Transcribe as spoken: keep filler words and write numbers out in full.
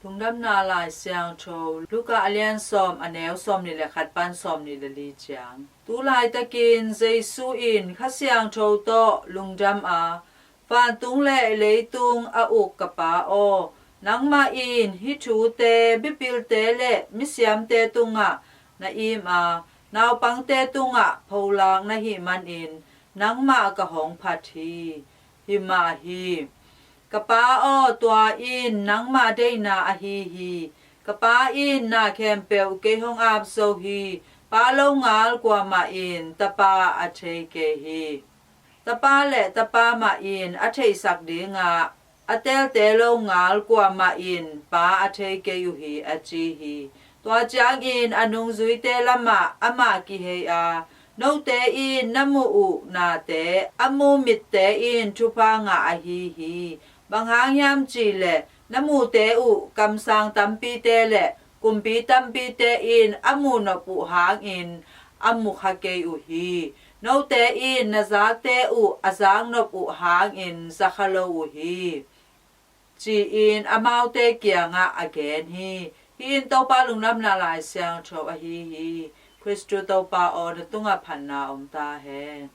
Lungdamna Lai Siangtho, Luka a lian sawm, a neu sawmnih le khat pan sawmnih le li ciang. Tu laitakin Jesu in Kha Siangtho tawh lungdam a, vantung le leitung a uk ka Pa aw, nangmah in hih thute mipilte le misiamte tungah na im a, naupangte tungah pholak na hih manin nangmah ka hong phat hi. Hi mah hi. Ka Pa aw, tua in nangmah deihna ahi hi. Ka Pa in na khempeuh kei hong ap zo hi. Pa longal kuamah in Tapa a thei kei hi. Tapa le Tapa mah in a theihsak dingah a telte longal kuamah in Pa a thei kei uh hi, a ci hi. Tua ciangin a nungzuite lamah amah kihei a, note in na muh uh nate a mu mitte in thupha ngah ahi hi. Bang hang hiam cihleh na mute uh kamsang tampite le kumpi tampite in a muhnop uh hangin a mukha kei uh hi. Note in na zakte uh a zaknop uh hangin zakha lo uh hi, ci-in amaute kiangah a gen hi. Hih in Topa Lungdamna Lai Siangtho ahi hi. Khristu Topa aw, na tungah phatna om ta hen.